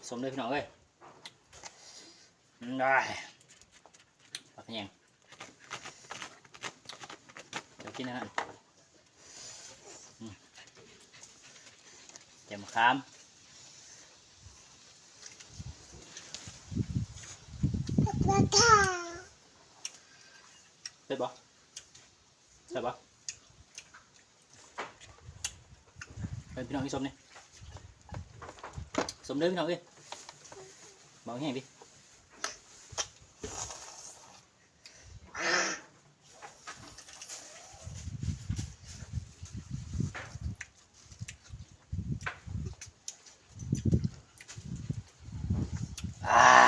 ສົ້ມເດີພີ່ນ້ອງເອີຍ. ອືມ ໄດ້ ຜັກຂະແຍງ ດຽວກິນອັນນັ້ນ. ອືມ ແຈ່ວມະຂາມ ເຜັດບໍ່? ແຊບບໍ່? ເອີ ພີ່ນ້ອງ ນີ້ສົ້ມນີ້ ສົ້ມເດີພີ່ນ້ອງເອີຍ. ເບົາແຮງຕິ. ອ່າ